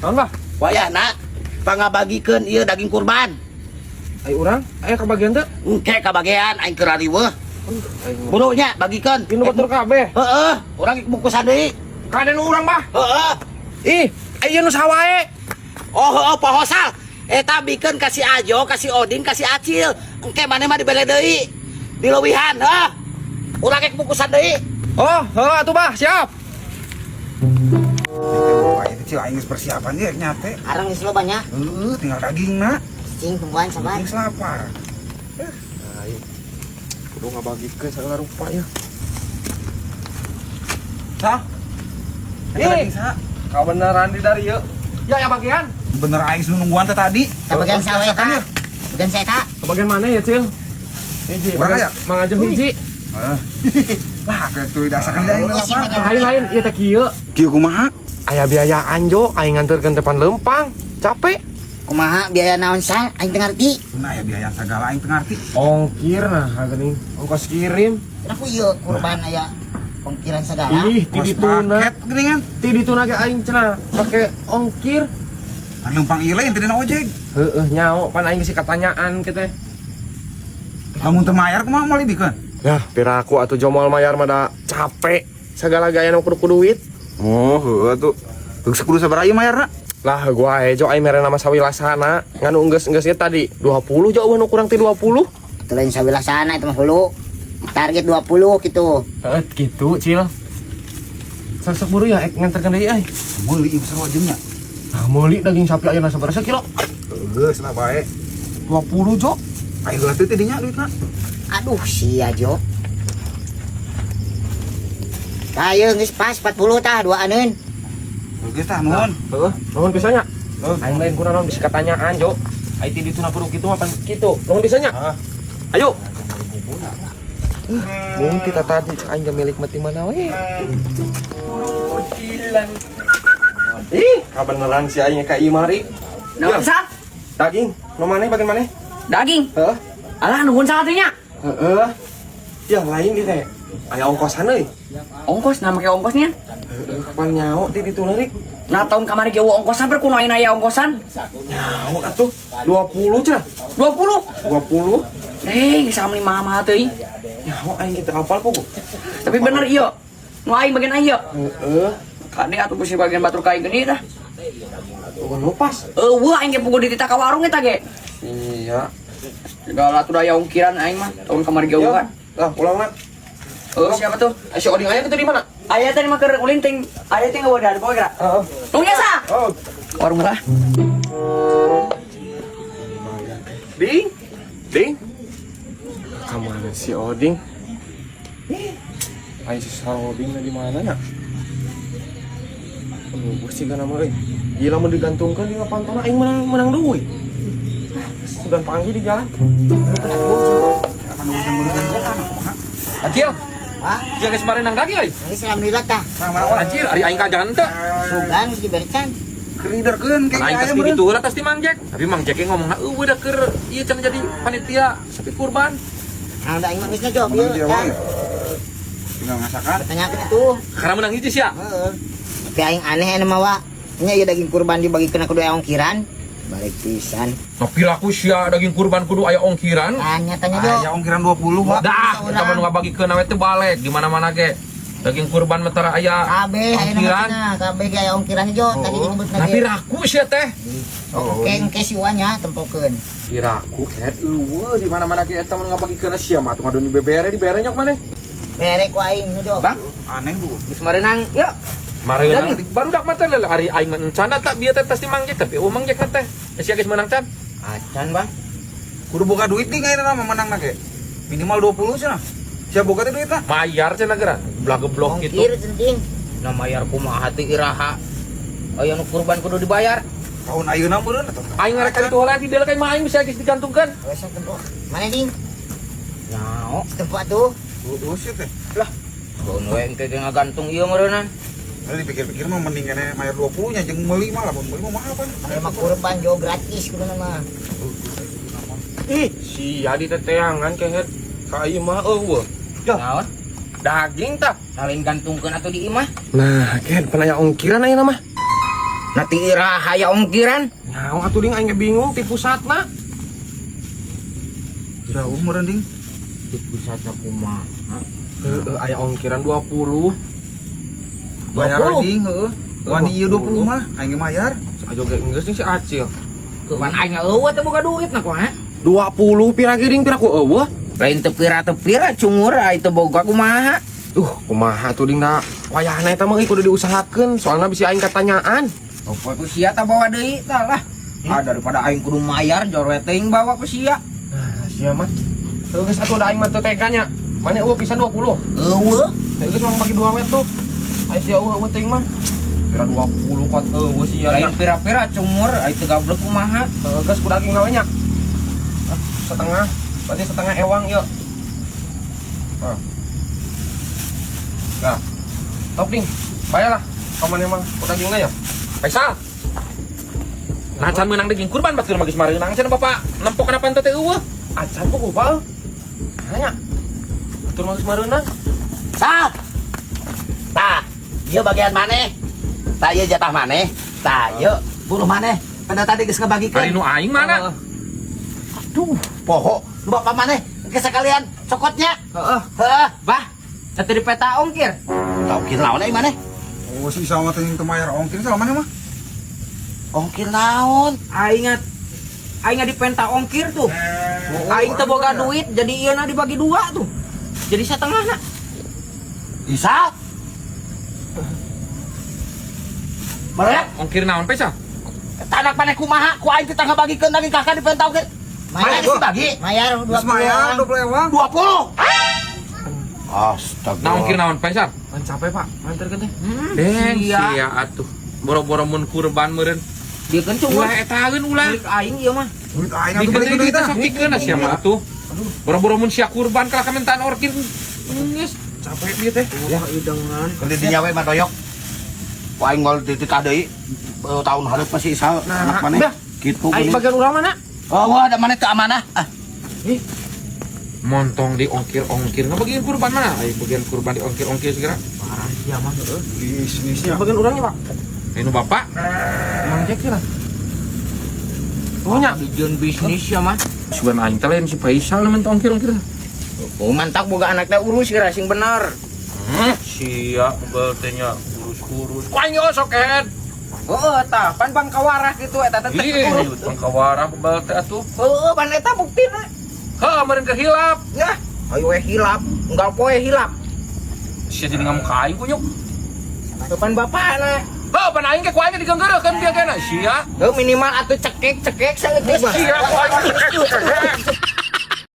Naon, Bah? Wayahna pangabagikeun ieu daging kurban. Ai urang, aya kabagian teu? Engke kabagian aing keur riweuh. Buru nya bagikeun. Pinu batur kabeh. Heeh, urang bungkusan deui. Kaden urang, Bah. Heeh. Ih, aya nu saha wae. Oh, heeh, poho sal. Eta bikeun ka si Ajo, ka si Oding, ka si Acil. Engke maneh mah dibere deui. Dileuwihan, heuh. Urang ek bungkusan deui. Oh, heeh atuh, Bah, siap. Wah, itu cil aing geus persiapan ge nyate. Arang geus loba nya. Heeh, tinggal dagingna. Cing tungguan sabar. Geus lapar. Ayo. Kudu ngabagikeun sagala rupa ya. Sah? Eta Ih. daging saha? Kabeneran di dari ieu. Ya, ya bagian. Bener aing geus nungguan teh tadi. Kabagian saha we Kan eta? ya? Bagian saya eta. Kebagian mana ya, Cil? Hiji. Urang aya? Mang Ajem hiji. Heeh. Lah, keur dasakan deui aing Iya sih, lapar. bagian. Lain-lain ieu teh kieu. Kieu kumaha? Aya biayaan jo, aing nganterkeun depan lempang. Capek. Kumaha biaya naon sal? Aing teu ngarti. Nah, ya biaya sagala aing teu ngarti. Ongkir nah geuning, ongkos kirim. Kenapa ieu kurban aya ongkiran segala? Ih, ti Kos dituna. paket geuningan. Ti dituna ge aing cenah pake ongkir. Kan lempang ieu lain teu dina ojek. Heeh, nyao pan aing geus katanyaan kieu teh. Lamun teu mayar kumaha moal dibikeun? Yah, piraku atuh jomol mayar mah da capek. Segala gaya nu kudu ku duit. Oh, heeh tuh. Geus kudu sabaraha ieu mayarna? Lah gua aja aing mere nama sawilasana nganu enggeus-enggeus ge tadi 20 jauh nu kurang ti 20. Itu lain sawilasana itu mah hulu. Target 20 gitu. Heeh, gitu, Cil. Sok buru ya ek nganterkeun deui euy. Meuli ieu sarua jeung nya. Nah, meuli daging sapi ayeuna sabaraha kilo? Geus lah bae. 20 jo. Aing heula teh dinya duitna. Aduh sia Jo. Tah ieu geus pas 40 tah duaaneun. Geus tah nuhun. Heeh, nuhun pisan nya. Aing lain kuna naon bisa katanyaan, Jo. Aing ti dituna kudu kitu mah pan kitu. Nuhun pisan nya. Ayo. Mungkin kita tadi cek aing milik mati mana we. Ih, kabeneran si aing ka ieu mari. Naon sal? Daging, nu maneh bagian maneh? Daging. Heeh. Alah nuhun sal nya. Heeh. Ya lain ieu teh. Aya ongkosan euy. Ongkos nah make ongkosnya. Heeh, kapan nyao ti dituna rik? Nah tahun kamari ge eueuh ongkosan ber kuno ayeuna aya ongkosan. Nyaho atuh 20 cenah. 20. 20. Eh, geus sama mah teuing. Nyaho aing kita apal pugu. Tapi bener ieu. Nu aing bagian aing ieu. Heeh. Kade atuh bisi bagian batur ka aing geuning tah. Bukan lupas. Eueuh aing ge pugu dititah ka warung eta ge. Iya. Segala tuh daya ongkiran aing mah tahun kamari ge eueuhan. Lah, ulang lah. Eueuh siapa tuh? Eh, si Oding aya kitu di mana? Aya teh mah keur ulin ting. Aya teh eueuh da poe geura. Heeh. Tong sa. Oh, Warung lah. Ding. Ding. Kamana si Oding? Ih, ayo si Oding di mana ya? Oh, sih kan nama euy. Gila mun digantungkeun di pantona aing menang menang duit. Ah, sudah panggil di jalan. Acil, Wah, dia geus marenang daging euy. geus alhamdulillah tah. Acil, ari aing kajangan teu. Sugan geus diberecan. Keriderkeun Kan kayak aing aya tas di meureun. ditu heula tas di Mang Jack. Tapi Mang Jack ngomongna eueuh da keur ieu cenah jadi panitia sapi kurban. Nah, udah aing mah geus nya Jo, Menang ieu dia tah. wae. Tinggal ngasakan. Tanyakeun atuh. Karena menang hiji sia. Heeh. Tapi aing aneh anu mah wa. Nya ieu daging kurban dibagikeun kudu aya ongkiran. Balik pisan. Nah, piraku sia daging kurban kudu aya ongkiran. Tanya tanya Jo. Aya ongkiran 20, Pak. Dah, eta mah nu ngabagikeun we teh balik di mana-mana ge. Daging kurban mah tara aya Kabeh aya ongkiran. nama kabeh ge aya ongkirannya Jo. Tadi disebut Nah, piraku sia teh. Oke, engke si Wan nya tempokeun. Piraku ket eueuh di mana-mana ge eta mah nu ngabagikeun sia mah atuh ngadon bebere dibere nyok maneh. Bere ku aing Jo. Bang, Aneh, Bu. Geus marenang. Yuk. Mareunang baru dak mata lah hari aing mah encana tak bieu teh tas di Mang Jack tapi eueuh Mang Jack teh. Sia geus meunang can. Acan, Bang. Kudu boga duit nih kayaknya mah menang ge. Minimal 20 cenah. Siap boga teh duitna? Mayar cenah geura. Belah geblok gitu. Ongkir penting. Nah mayar kumaha teh iraha. Aya nu kurban kudu dibayar. Tahun ayeuna meureun atuh. Aing ngarek ka ditu heula di dieu ka imah aing bisa geus digantungkeun. Wes tempo. Mana ding? Nyao. Tempo atuh. Heeh sih teh. Keun we engke ge ngagantung ieu meureunnan. Nah, dipikir-pikir mah mending kene mayar 20 nya jeung meuli mah lamun meuli mah mahal pan. Aya mah kurban Jo gratis kudu mah. Ih, sia di teteangan kehet. Ka ieu mah eueuh. Naon? Daging tah. Nah, lain gantungkeun atuh di imah. Nah, kehet pan aya ongkiran ayeuna mah. Nanti iraha aya ongkiran. Nyaho atuh ding aing ge bingung ti pusatna. Jauh meureun ding. Di pusatna kumaha? Heeh, aya ongkiran 20. Bayar ding heueuh. Wani ieu 20 mah, aing ge mayar. Ajo ge geus nih si Acil. Pan aing eueuh teh boga duit na kumaha? 20 pira ge ding pira ku eueuh. Lain teu pira teu pira cungur ai teu boga kumaha? Kumaha tuh ding da. Wayahna eta mah kudu diusahakeun, soalna bisi aing katanyaan. Oh, ku sia tah bawa deui tah lah. Ah daripada aing kudu mayar jor we teuing bawa ku sia. Nah, sia mah. Heuh geus atuh da aing mah teu tega nya. Mane eueuh pisan 20. Eueuh. Heuh geus mah bagi dua we tuh. Ai sia eueuh teuing mah. Pira 20 kot eueuh sia. Lain pira-pira cungur ai teu gablek kumaha? Heuh geus ku daging we nya. Setengah, berarti setengah ewang yuk. Nah, top ding, bayar lah. Kamu emang ku dagingna ya. Faisal. Nah, can meunang daging kurban batur mah geus mareunang cenah bapak. Nempok kana panto teh eueuh. Acan kok gopal. Nanya. Batur mah geus mareunang. Sal. Tah, ieu bagian maneh. Tah ieu jatah maneh. Tah ieu buruh maneh. Pada tadi geus ngebagikeun. Ari nu aing mana? Aduh, poho. Nu bapak maneh engke sekalian cokotnya. Heeh. Heeh. Bah, teu dipeta ongkir. Tau ongkir naon euy maneh? Oh, si Isal mah teh teu mayar ongkir salah maneh mah. Ongkir naon? Aing aing dipenta ongkir tuh. Aing teu boga duit jadi ieu na dibagi dua tuh. Jadi setengahna. Isal. Merek Ongkir naon Faisal? Tanak maneh kumaha? Ku aing teh ngabagikeun daging kakak dipenta ongkir. Maneh geus dibagi? Mayar Geus mayar 20. 20 ewang. 20. Astaga. Nah, ongkir naon Faisal? Pan capek, Pak. Anterkeun teh. Deng sia. sia atuh. Boro-boro mun kurban meureun. Dia kan cungur. Ulah etaeun ulah. Milik aing ieu mah. Duit aing atuh Dikeun balikeun deui duit teh ah. sok dikeun sia mah atuh. Boro-boro mun sia kurban kalah kamintaan orkir. Geus capek ieu teh. Ya idengan. Kalau dinya we mah doyok. Ku aing moal dititah deui. Tahun hareup masih Isal Nah, anak maneh. dah. Kitu Aing geuning. bagian urang mana? Oh, wah, ada maneh teu amanah. Ah, Montong di ongkir-ongkir. Nggak bagian kurban mana? Ayo bagian kurban di ongkir-ongkir segera. Parah sia mah heueuh. Bisnisnya. Bagian urangnya, Pak. Ini bapak. Mang Jack sih lah. Punya. Dijieun bisnis sia mah. Sugan aing teh lain si Faisal nu minta ongkir-ongkir. Oh, mantap boga anak teh urus geura sing bener. Sia bebel teh nya kurus-kurus. Ku aing osok ed. Heeh tah, pan bangkawarah kitu eta teh teh Ih, urus. bangkawarah bebel teh atuh. Heeh, pan eta buktina. Heuh, meureun keur hilap. Yah, ayo we hilap, unggal poe hilap. Sia jadi ngamuk ka aing kunyuk. Depan bapakna. Heuh, pan aing ge ku aing ge digeunggeureukeun bieu gena. Sia. Heuh minimal atuh cekek-cekek saeutik mah. Sia ku aing.